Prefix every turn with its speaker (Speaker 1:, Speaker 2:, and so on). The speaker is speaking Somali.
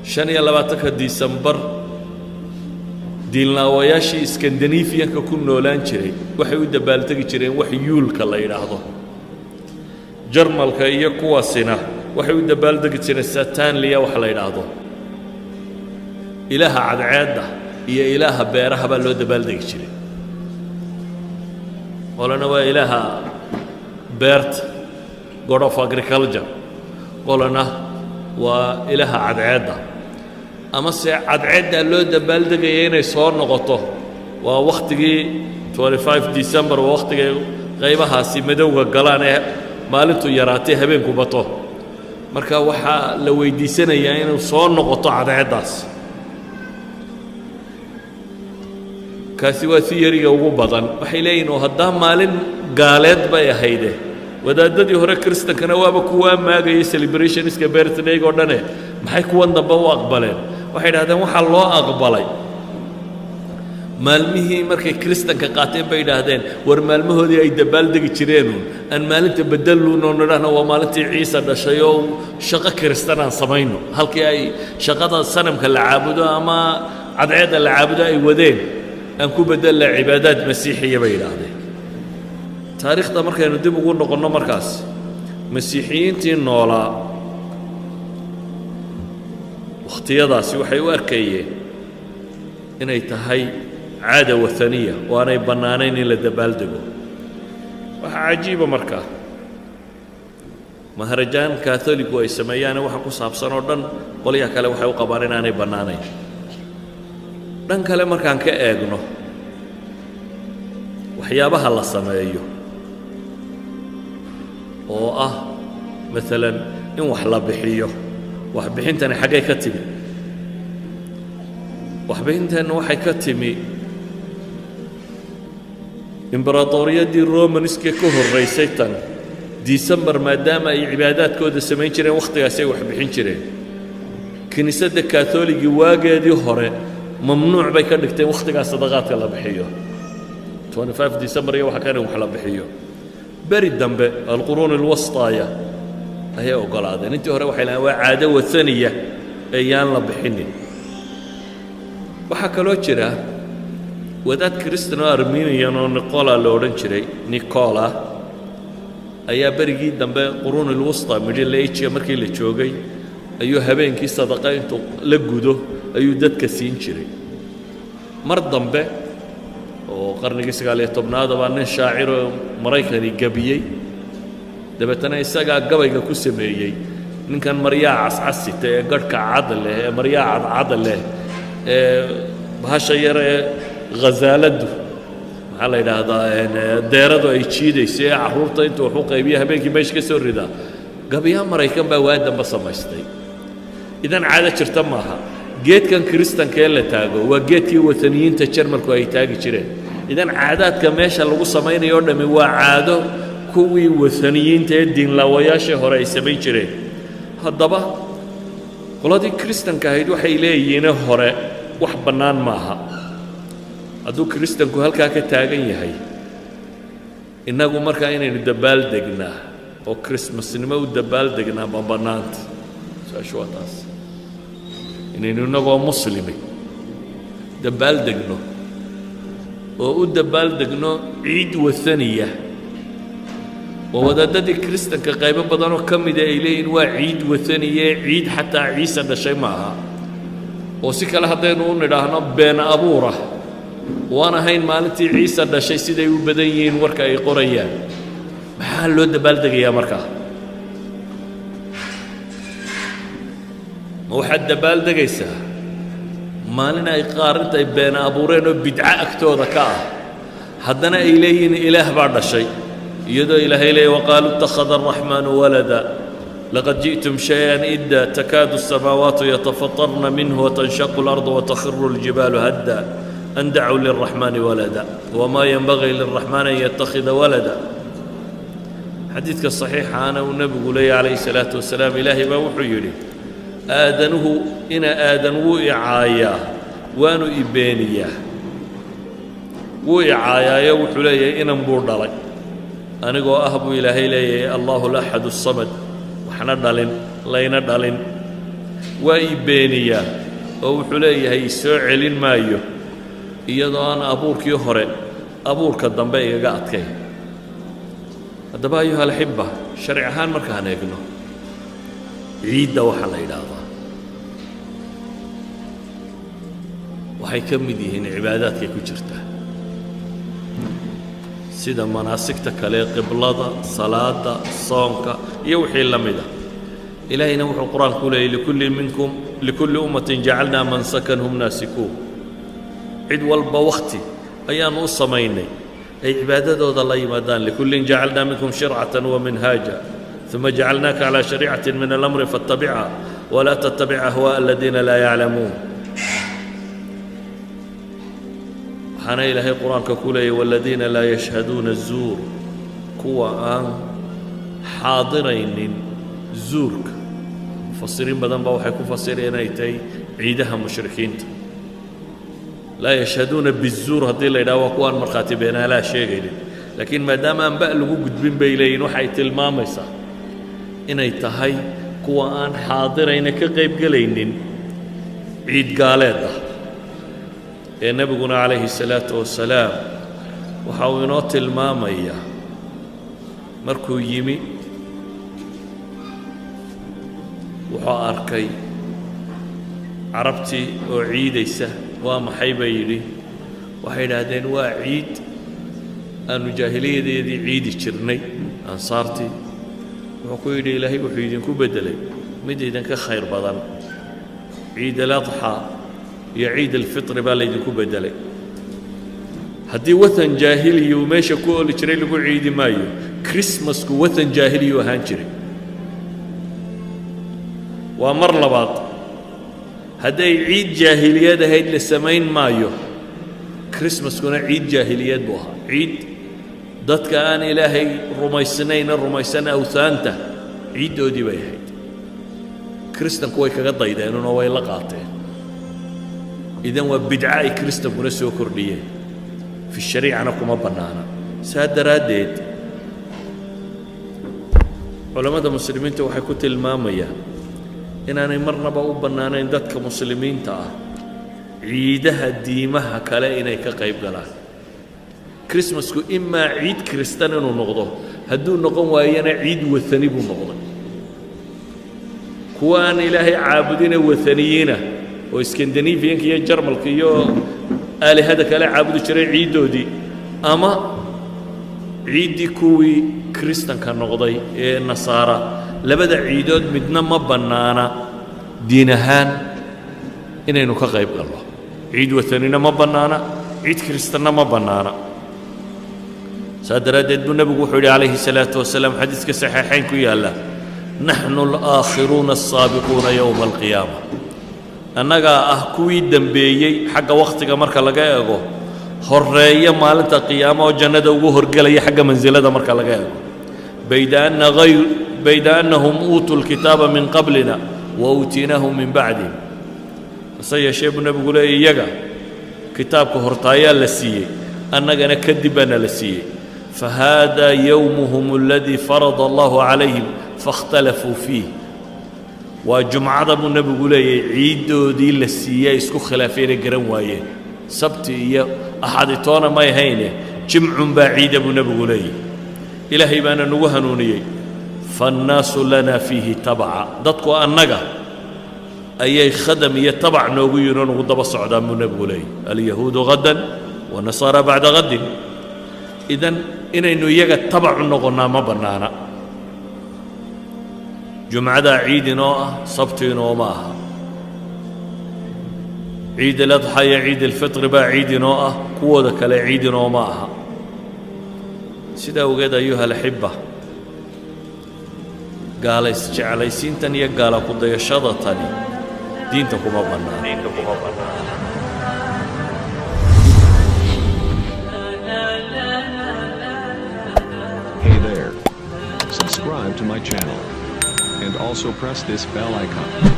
Speaker 1: 25-ka Disembar diinlaawayaashii Iskandinafiyanka ku noolaan jiray waxay u dabbaaltegi jireen wax Yule-ka la yidhaahdo. Jarmalka iyo kuwaasina waxay u dabaaldegi jireen Saturnalia wax la yidhaahdo. Ilaaha cadceedda iyo ilaaha beeraha baa loo dabaaldegi jiray. Qolana waa ilaaha beerta, god of agriculture, qolana waa ilaaha cadceedda, ama se cadceeddaa loo dabaaldegaya inay soo noqoto. Waa wakhtigii 25 December, waa wakhtigay qaybahaasi madowga galaan ee maalintu yaraatay, habeenku bato. Marka waxaa la weydiisanayaa inuu soo noqoto cadceeddaas. Kaasi waa theory-ga ugu badan. Waxay leeyihin oo haddaa maalin gaaleed bay ahayde, wadaadadii hore Kristankana waaba kuwaa maagaya celebrationska birthday-ga oo dhane, maxay kuwan dambe u aqbaleen? Waxay idhahdeen waxaa loo aqbalay maalmihii markay Kristanka qaateen bay idhaahdeen, war maalmahoodii ay dabaaldegi jireenuun aan maalinta bedelluun oo nidhahno waa maalintii Ciise dhashay oo shaqo Kristan aan samayno. Halkii ay shaqada sanamka la caabudo ama cadceedda la caabudo ay wadeen, aan ku bedella cibaadaad masiixiya, bay yidhaahdeen. Taariikhda markaynu dib ugu noqonno, markaas masiixiyiintii noolaa wakhtiyadaasi waxay u arkayeen inay tahay caada wathaniya oo aanay bannaanayn in la dabaaldego. Waxaa cajiiba markaa maharajaan katholigu ay sameeyaane waxa ku saabsan oo dhan, qolyaha kale waxay u qabaan inaanay bannaanayn. Dhan kale markaan ka eegno, waxyaabaha la sameeyo oo ah maalan in wax la bixiyo, waxbixintani xaggay ka timi? Waxbixintanna waxay ka timi imberatoriyadii Romaniska ka horraysay tan. Disembar maadaama ay cibaadaadkooda samayn jireen, wakhtigaasi ay wax bixin jireen. Kiniisadda Katholigii waageedii hore mamnuuc bay ka dhigteen wakhtigaa sadaqaadka la bixiyo, 25 December iyo waxa kan in wax la bixiyo. Beri dambe, alquruun alwastaaya, ayay oggolaadeen. Intii hore waxay lahayn waa caado wathaniya ee yaan la bixinin. Waxaa kaloo jira wadaad Kristan oo Armenian oo Nicola la odhan jiray, Nicola, ayaa berigii dambe, quruun ilwusta, Middle Age markii la joogay, ayuu habeenkii sadaqa intuu la gudo ayuu dadka siin jiray. Mar dambe oo qarnigii 19aad baa nin shaaciroo Maraykani gebiyey, dabeetana isagaa gabayga ku sameeyey ninkan maryaa cascasita ee garhka cad leh ee maryaa cadcad leh ee bahasha yar ee khasaaladdu, maxaa la yidhaahdaa, deeradu ay jiidayso ee carruurta intuu wax u qaybiya habeenkii meesha ka soo ridaa. Gabayaa Maraykan baa waa dambe samaystay. Idan caado jirta maaha. Geedkan Kiristanka ee la taago waa geedkii wataniyiinta Jarmalku ay taagi jireen. Idan caadaadka meesha lagu samaynayo o dhammi waa caado kuwii wataniyiinta ee diinlaawayaashii hore ay samayn jireen. Haddaba qoladii Kiristanka ahayd waxay leeyihiine hore wax bannaan maaha. Hadduu Kiristanku halkaa ka taagan yahay, innagu markaa inaynu dabaaldegnaa oo Christmasnimo u dabaaldegnaa ma bannaanta? Su-aashu waa taas. Inaynu innagoo muslimi dabaaldegno oo u dabaaldegno ciid wathaniya oo wadaadadii Kiristanka qaybo badanoo ka mida ay leeyihin waa ciid wathaniye, ciid xataa Ciise dhashay ma aha, oo si kale haddaynu u nidhaahno been abuurah, waan ahayn maalintii Ciise dhashay siday u badan yihiin warka ay qorayaan, maxaa loo dabaaldegayaa markaa? Ma waxaad dabaaldegaysaa maalin ay qaar intay been abuureen oo bidco agtooda ka ah haddana ay leeyihiin Ilaah baa dhashay, iyadoo Ilaahay leeyay waqaaluu ittakhada araxmaanu walada laqad ji'tum shay-an idda takaadu الsamaawaatu yatafatarna minhu watanshaqu اlardu watakhiru اljibaalu hadda an dacuu lilraxmaani walada wamaa yenbagii lilraxmaani an yattakhida walada. Xadiidka saxiixaana uu nebigu leeyahy calayhi salaatu wasalaam, Ilaahay baa wuxuu yidhi, aadanuhu ina aadan wuu i caayaa waanu i beeniyaa. Wuu i caayaayo wuxuu leeyahay inan buu dhalay, anigoo ah buu Ilaahay leeyahay Allahu alaxad asamad, waxna dhalin layna dhalin. Waa i beeniyaa oo wuxuu leeyahay soo celin maayo iyadoo aan abuurkii hore abuurka dambe igaga adkayn. Haddaba, أيها الأحبة, sharci ahaan markaan eegno ciidda waxaa la yidhaahdaa waxay ka mid yihiin cibaadaadkay ku jirtaa, sida manaasigta kale, qiblada, salaada, soonka iyo wixii la mid ah. Ilaahayna wuxuu Qur-aanku leeyay: لكل منكم لكل أمة جعلنا منسكا هم ناسكوه. Cid walba wakhti ayaannu u samaynay ay cibaadadooda la yimaadaan. لكل جعلنا منكم شرعة ومنهاجا ثم جعلناك على شريعة من الأمر فاتبعها ولا تتبع أهواء الذين لا يعلمون. Waxaana Ilaahay Qur-aanka ku leeyay: والذين لا يشهدون الزور, kuwa aan xaadiraynin zuurka. Mufasiriin badan baa waxay ku fasireen inay tahay ciidaha mushrikiinta. لا يشهدون بالزور haddii la yidhaha, waa kuwaan markhaati beenaalaha sheegaynin, laakiin maadaama aan ba lagu gudbin bay leeyihin, waxay tilmaamaysaa inay tahay kuwa aan xaadirayna ka qaybgelaynin ciid gaaleed ah. Ee nebiguna calayhi الsalaatu wasalaam waxa uu inoo tilmaamayaa markuu yimi wuxuu arkay Carabtii oo ciidaysa. "Waa maxay?" bay yidhi. Waxay idhaahdeen: "Waa ciid aanu jaahiliyadeedii ciidi jirnay." Ansaartii wuxuu ku yidhi: "Ilaahay wuxuu idinku beddelay mid idinka khayr badan. Ciid aladxaa iyo ciid alfitri baa laydinku beddelay. Haddii wathan jaahiliya uu meesha ku oli jiray, lagu ciidi maayo." Christmasku wathan jaahiliyuu ahaan jiray. Waa mar labaad, hadday ciid jaahiliyad ahayd, la samayn maayo. Christmaskuna ciid jaahiliyad buu ahaa, ciid dadka aan Ilaahay rumaysnayna rumaysan awhaanta ciiddoodii bay ahayd. Kristanku way kaga daydeenunoo way la qaateen. Idan waa bidco ay Kristankuna soo kordhiyeen, fi shariicana kuma bannaana. Saa daraaddeed culammada Muslimiinta waxay ku tilmaamayaan inaanay marnaba u bannaanayn dadka Muslimiinta ah ciidaha diimaha kale inay ka qayb galaan. Christmasku imaa ciid Kristan inuu noqdo, hadduu noqon waayana ciid wathani buu noqday. Kuwa aan Ilaahay caabudine wathaniyiina oo Skandinafiyanka iyo Jarmalka iyo aalihada kale caabudi jiray ciiddoodii, ama ciiddii kuwii Kristanka noqday ee Nasaara, labada ciidood midna ma bannaana diin ahaan inaynu ka qayb galno. Ciid wathanina ma bannaana, ciid Kristanna ma bannaana. Saa daraaddeed buu nebigu wuxuu yidhi calayhi salaatu wasalaam, xadiiska saxiixayn ku yaalla: نحن الآخرون السابقون يوم القيامة. Annagaa ah kuwii dembeeyey xagga wakhtiga marka laga eego, horreeya maalinta qiyaama oo jannada ugu horgelaya xagga mansilada marka laga eego. بيد أنهم أوتوا الكتاب من قبلنا وأوتيناه من بعدهم. Hase yeeshee buu nebigu leeyay, iyaga kitaabka hortaayaa la siiyey, annagana kadib baana la siiyey. فهذا يومهم الذي فرض الله عليهم فاختلفوا فيه. Waa jumcada buu nebigu leeyay ciiddoodii la siiyey ay isku khilaafeenay garan waayeen. Sabti iyo axaditoona may hayne, jimcun baa ciida buu nebigu leeyay. Ilaahay baana nagu hanuuniyey. فالناس لنا فيه تبعا. Dadku annaga ayay khadam iyo tabac noogu yihin oo nagu daba socdaan buu nebigu leeyay. اليهود غدا والنصارى بعد غد. Idan inaynu iyaga tabac u noqonnaa ma bannaana. Jumcadaa ciid inoo ah, sabti inooma aha. Ciid aladxa iyo ciid alfitri baa ciid inoo ah, kuwooda kale ciid inooma aha. Sidaa awgeed, أيها الأحبة, gaala isjeclaysiintan iyo gaala ku-dayashada tani diinta kuma bannaana.
Speaker 2: Hey there. Subscribe to my channel. And also press this bell icon.